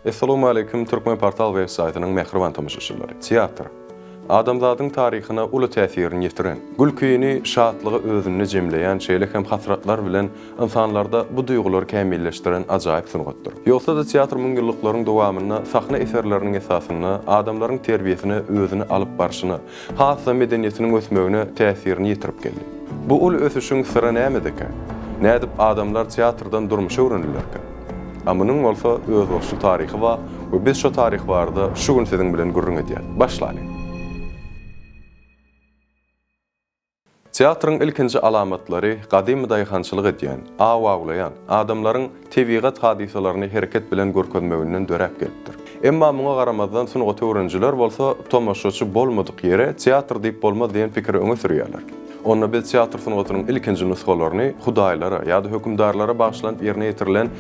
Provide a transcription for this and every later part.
Essalamualeýkum Türkmenportal web saýtynyň mähriban tomaşaçylary. Teatr, adamzadyň taryhyna uly täsirini ýetiren, gülkini, şatlygy özünde jemleýän, şeýle hem hasratlar bilen ynsanlarda bu duýgulary kämilleşdiren ajaýyp sungatdyr. Ýogsa-da teatr müňýyllyklaryň dowamynda sahna eserleriniň esasynda adamlaryň terbiýesine, özüni alyp barşyna, has-da medeniýetiniň ösmegine täsirini ýetirip geldi. Bu uly ösüşiň syry nämedekä? Nädip adamlar teatrdan durmuşy öwrendilerkä? A munuň bolsa özboluşly taryhy bar we biz şo taryh barada şu gün siziň bilen gürrüň edýäs. Başlalyň! Teatryň ilkinji alamatlary gadymy daýhançylyk edýän, aw awlaýan, adamlaryň tebigat hadysalaryny hereket bilen görkezmeginden döräp gelipdir. Emma muňa garamazdan sungaty öwrenijiler bolsa tomaşaçy bolmadyk ýere teatr diýip bolmaz diýen pikiri öňe sürýärler. Onda biz teatr sungatynyň ilkinji nusgalaryny hudaýlara ýa-da hökümdarlara bagyşlanyp ýerine ýetirilen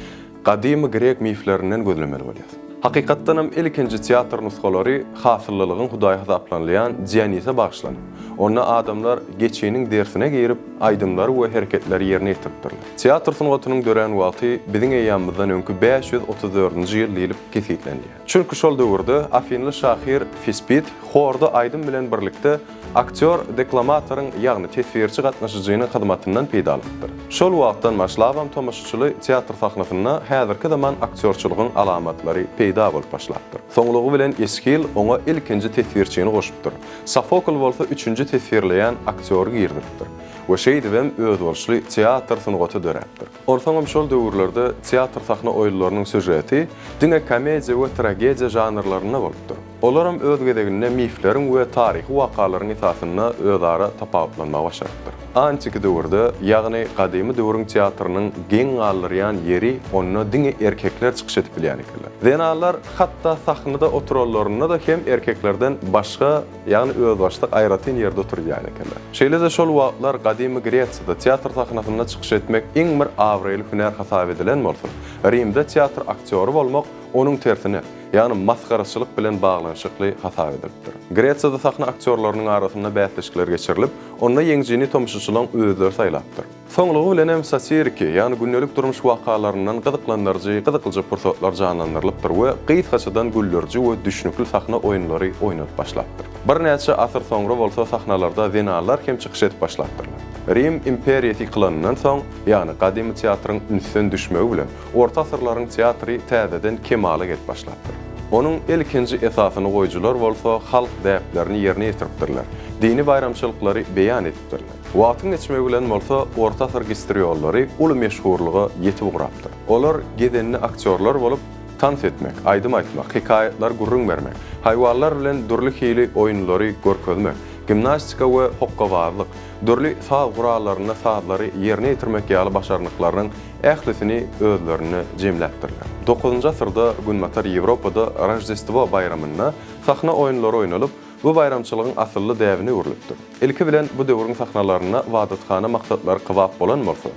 gadymy grek miflerinden gözlemeli bolýar. Hakykatdanam ilkinji teatr nusgalary hasyllylygyň hudaýy hasaplanylýan Dionise bagyşlanyp, onda adamlar geçiniň derisine girip, aýdymlary we hereketleri ýerine ýetiripdirler. Teatr sungatynyň dörän wagty biziň eýýamymyzdan öňki 534-nji ýyl diýlip kesgitlenilýär. Çünki şol döwürde afinli şahyr Fispid horda aýdym bilen birlikde Aktýor deklamatoryň, ýagny teswirçi gatnaşyjynyň hyzmatyndan peýdalanypdyr. Şol wagtdan başlabam tomaşaçyly teatr sahnasynda häzirki zaman aktýorçylygyň alamatlary peýda bolup başlapdyr. Soňlugy bilen Eshil oňa ilkinji teswirçini goşupdyr. Sofokl bolsa üçünji teswirleýän aktýory girizipdir we şeýdibem özboluşly teatr sungaty döräpdir. Onsoňam şol döwürlerde teatr sahna oýunlarynyň sýužeti diňe komediýa we tragediýa žanrlarynda bolupdyr. Olaram öz gezeginde mifleriň we taryhy wakalaryň esasynda özara tapawutlanmagy başarypdyr. Antiki döwürde, ýagny gadymy döwrüň teatrynyň geň galdyrýan ýeri onda diňe erkekler çykyş edip bilýän ekenler. Zenanlar hatda sahnada oturanlarynda-da hem erkeklerden başga, ýagny özbaşdak aýratyn ýerde oturýan ekenler. Şeýle-de şol wagtlar gadymy Gresiýada teatr sahnasynda çykyş etmek iň bir abraýly hünär hasap edilen bolsa, Rimde teatr aktýory bolmak onuň tersine, ýagny masgaraçylyk bilen baglanyşykly hasap edilipdir. Gresiýada sahna aktýorlarynyň arasynda bäsleşikler geçirilip, onda ýeňijini tomaşaçylaryň özleri saýlapdyr. Soňlugy bilenem satiriki, ýagny gündelik durmuş wakalaryndan gyzyklandyryjy, gyzyklyja pursatlar janlandyrylypdyr we gysgaçadan güldüriji we düşnükli sahna oýunlary oýnalyp başlapdyr. Birnäçe asyr soňra bolsa sahnalarda zenanlar hem çykyş edip başlapdyrlar. Rim imperiýasy ýykylanyndan soň, ýagny gadymy teatryň ünsden düşmegi bilen, Orta asyrlaryň teatry täzeden kemala gelip başlapdyr. Onuň ilkinji esasyny goýujylar bolsa halk däplerini ýerine ýetiripdirler, dini baýramçylyklary beýan edipdirler. Wagtyň geçmegi bilen bolsa orta asyr gistriollary uly meşhurlyga ýetip ugrapdyr. Olar gezenli aktýorlar bolup, tans etmek, aýdym aýtmak, hekaýatlar gürrüň bermek, haýwanlar bilen dürli hili oýunlary görkezmek, gimnastika we hokgabazlyk, dürli saz gurallarynda sazlary ýerine ýetirmek ýaly başarnyklarynyň ählisini özlerinde jemläpdirler. Dokuzynjy asyrda Günbatar Ýewropada Roždestwo baýramynda sahna oýunlary oýnalyp, bu baýramçylygyň asylly däbine öwrülipdir. Ilki bilen bu döwrüň sahnalarynda ybadathana maksatlary kybap bolan bolsa,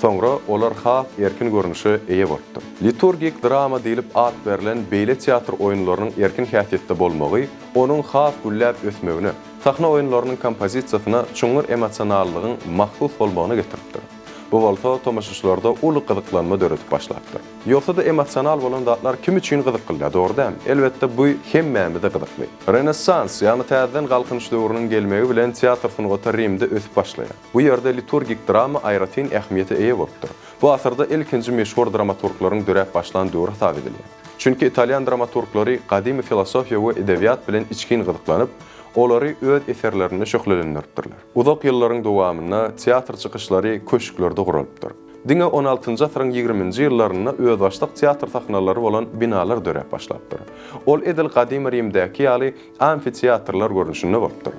soňra olar has erkin görnüşe eýe bolupdyr. Liturgik drama diýlip at berlen beýle teatr oýunlarynyň erkin häsiýetde bolmagy onuň has gülläp ösmegine, sahna oýunlarynyň kompozisiýasyna çuňňur emosionallygyň mahsus bolmagyna getiripdir. Bu bolsa tomaşaçylarda uly gyzyklanma döredip başlapdyr. Ýogsa-da emosional bolan zatlar kim üçin gyzykly, dogry dälmi? Elbetde bu hemmämize gyzykly. Renessans, ýagny täzeden galkynyş döwrüniň gelmegi bilen teatr sungaty Rimde ösüp başlaýar. Bu ýerde liturgik drama aýratyn ähmiýete eýe bolupdyr. Bu asyrda ilkinji meşhur dramaturglaryň döräp başlan döwri hasap edilýär. Çünki italýan dramaturglary gadymy filosofiýa we edebiýat bilen içgin gyzyklanyp, olary öz eserlerinde şöhlelendiripdirler. Uzak ýyllaryň dowamynda teatr çykyşlary köşklerde guralypdyr. Diňe on altynjy asyryň ýigriminji ýyllarynda özbaşdak teatr sahnalary bolan binalar döräp başlapdyr. Ol edil gadymy Rimdäki ýaly amfiteatrlar görnüşinde bolupdyr.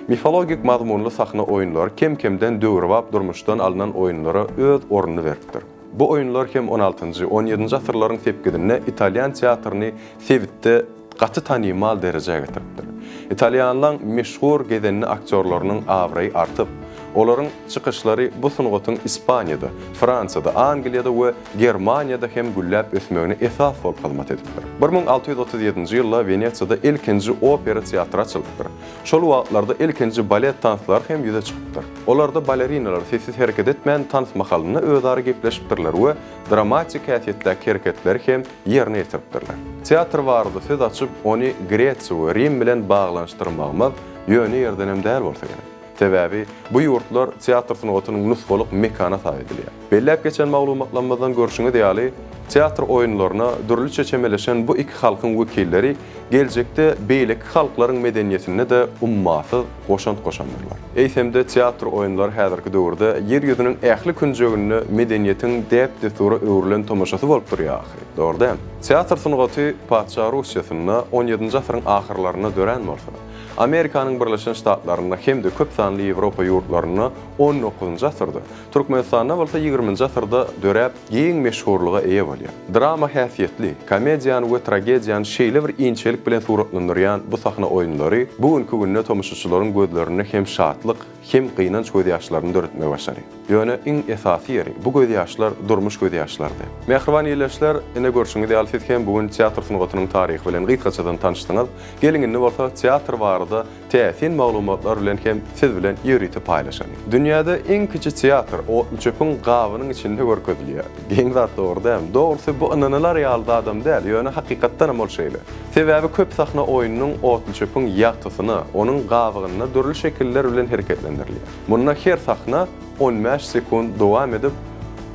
Mifologik mazmunly sahna oýunlary kem-kemden döwrebap durmuşdan alnan oýunlara öz ornuny beripdir. Bu oýunlar hem on altynjy, on ýedinji asyrlaryň sepgidinde italýan teatryny sebitde gaty tanymal derejä getiripdir. Italýanlaň meşhur gezenli aktýorlarynyň abraýy artyp, Olaryň çykyşlary bu sungatyň Ispaniýada, Fransiýada, Angliýada we Germaniýada hem gülläp ösmegine esas bolup hyzmat edipdir. 1637-nji ýylda Wenesiýada ilkinji opera teatry açylypdyr. Şol wagtlarda ilkinji balet tanslary hem ýüze çykypdyr. Olarda balerinalar sessiz hereket etmän tans mahalynda özara gepleşipdirler we dramatik häsiýetdäki hereketleri hem ýerine ýetiripdirler. Teatr barada söz açyp, ony Gresiýa we Rim bilen baglanyşdyrmagymyz ýöne ýerden hem däl bolsa gerek. Sebäbi bu ýurtlar teatr sungatynyň nusgalyk mekany hasap edilýär. Belläp geçen maglumatlarymyzdan görşüňiz ýaly, teatr oýunlaryna dürlüçe çemeleşen bu iki halkyň wekilleri geljekde beýleki halklaryň medeniýetinde-de ummasyz goşant goşandyrlar. Eýsem-de teatr oýunlary häzirki döwürde Ýer ýüzüniň ähli künjeginde medeniýetiň däp-dessura öwrülen tomaşasy bolup durýar ahyry. Dogry däl? Teatr sungaty patyşa Russiýasynda on ýedinji asyryň ahyrlarynda dörän bolsa, Amerikanyň Birleşen Ştatlarynda hem-de köp sanly Ýewropa ýurtlarynda on dokuzynjy asyrda, Türkmenistanda bolsa ýigriminji asyrda döräp, giň meşhurlyga eýe bolýar. Drama häsiýetli, komediýany we tragediýany şeýle bir inçelik bilen suratlandyrýan bu sahna oýunlary bu günki günde tomaşaçylaryň gözlerinde hem şatlyk, hem gynanç gözýaşlaryny döretmegi başarýar. Ýöne iň esasy ýeri, bu gözýaşlar durmuş gözýaşlarydy. Mähriban ildeşler, ine görşüňiz ýaly siz hem bu gün teatr sungatynyň taryhy bilen gysgaçadan tanyşdyňyz. Geliň indi bolsa teatr barada täsin maglumatlar bilen hem siz bilen ýörite paýlaşalyň. Dünýäde iň kiçi teatr otluçöpüň gabynyň içinde görkezilýär. Geň zat dogry dälmi? Dogrusy bu ynanylar ýaly zadam däl, ýöne hakykatdanam ol şeýle. Sebäbi köp sahna oýnunyň otluçöpüň ýagtysyna, onuň gabygynda dürli şekiller bilen hereketlendirilýär. Munda her sahna 15 sekunt dowam edip,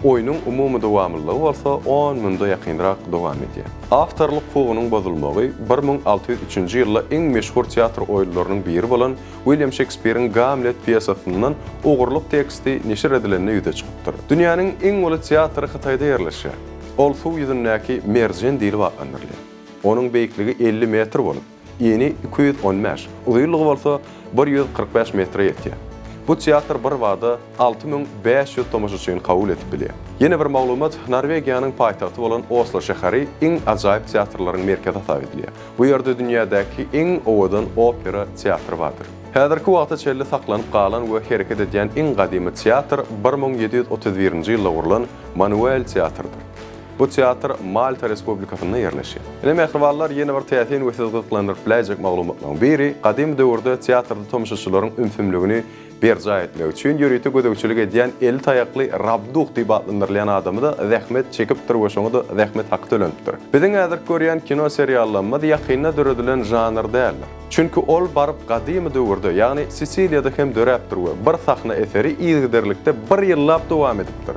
oýnuň umumy dowamlylygy bolsa on munda ýakynrak dowam edýär. Awtorlyk hukugynyň bozulmagy 1603-nji ýylda iň meşhur teatr oýunlarynyň biri bolan Wilýam Şekspiriň Gamlet pýesasyndan ogurlyk teksti neşir edilende ýüze çykypdyr. Dünýäniň iň uly teatry Hytaýda ýerleşýär. Ol suw ýüzündäki merjen diýlip atlandyrylýar. Onuň beýikligi 50 metr bolup, Eni 215, uzynlygy bolsa 145 metre ýetýär. Bu teatr birbada 6500 tomaşaçyny kabul edip bilýär. Ýene bir maglumat, Norwegiýanyň paýtagty bolan Oslo şäheri iň ajaýyp teatrlaryň merkezi hasap edilýär. Bu ýerde dünýädäki iň owadan opera teatry bardyr. Häzirki wagta çenli saklanyp galan we hereket edýän iň gadymy teatr 1731-nji ýylda gurlan Manuel teatrydyr. Bu teatr Malta Respublikasynda ýerleşýär. Ine, mähribanlar, ýene bir täsin we sizi gyzyklandyryp biläýjek maglumatlaryň biri, gadymy döwürde teatrda tomaşaçylaryň ümsümligini berjaý etmek üçin ýörite gözegçilik edýän eli taýakly rabduh diýip atlandyrylýan adamy-da zähmet çekipdir we şoňa-da zähmet haky tölenipdir. Biziň häzirki görýän kino seriallarymyz ýakynda döredilen žanr däldir. Çünki ol baryp gadymy döwürde, ýagny Sisiliýada hem döräpdir we bir sahna eseri yzygiderlikde bir ýyllap dowam edipdir.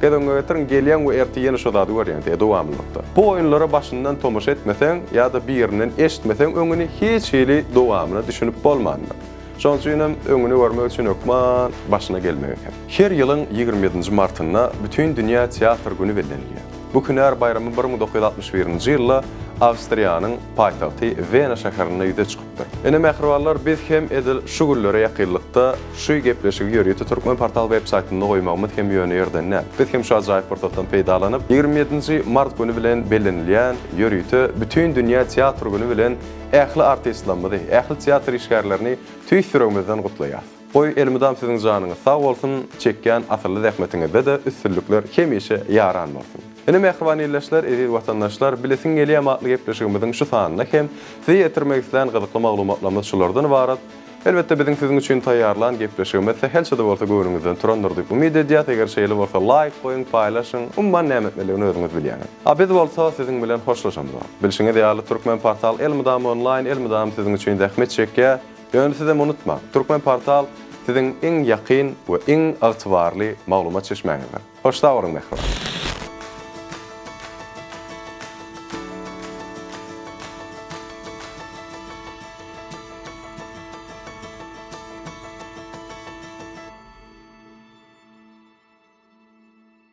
Göz öňüňe getiriň, gelýäň we ertir ýene şo zady görýäň diýýär dowamlylykda. Bu oýunlara başyndan tomaşa etmeseň ýa-da birinden eşitmeseň öňüni hiç hili dowamyna düşünip bolmandyr. Şonuň üçinem öňüni görmek üçin hökman başyna gelmek eken. Her ýylyň 27-nji martynda Bütindünýä teatr güni bellenilýär. Bu hünär baýramy 1961-nji ýylda Awstriýanyň paýtagty Wena şäherinde ýüze çykypdyr. Ine mähribanlar biz hem edil şu günlere ýakynlykda şu gepleşigi ýörite Türkmenportal web saýtynda goýmagymyz hem ýöne ýerden däl. Biz hem şu ajaýyp pursatdan peýdalanyp, 27-nji mart güni bilen bellenilýän ýörite Bütindünýä teatr güni bilen ähli artistlerimizi, ähli teatr işgärlerini tüýs ýüregimizden gutlaýarys. Goý, elmydam siziň janyňyz sag bolsun, çekýän asylly zähmetiňizde-de üstünlikler hemişe ýaran bolsun! Ine, mähriban ildeşler, eziz watandaşlar, Bilesiň gelýämi atly gepleşigimiziň şu sanynda hem size ýetirmek islän gyzykly maglumatlarymyz şulardan ybarat. Elbetde, biziň siziň üçin taýýarlan gepleşigimiz sähelçe-de bolsa göwnüňizden turandyr diýip umyt edýäs. Eger şeýle bolsa laýk goýuň, paýlaşyň, umuman näme etmelidigini özüňiz bilýäňiz. A biz bolsa siziň bilen hoşlaşamyzok. Bilşiňiz ýaly, Türkmenportal elmydama onlaýn, elmydama siziň üçin zähmet çekýär. Ýöne sizem unutmaň, Türkmenportal siziň iň ýakyn we iň ygtybarly maglumat çeşmäňizdir. Hoş sag boluň mähriban!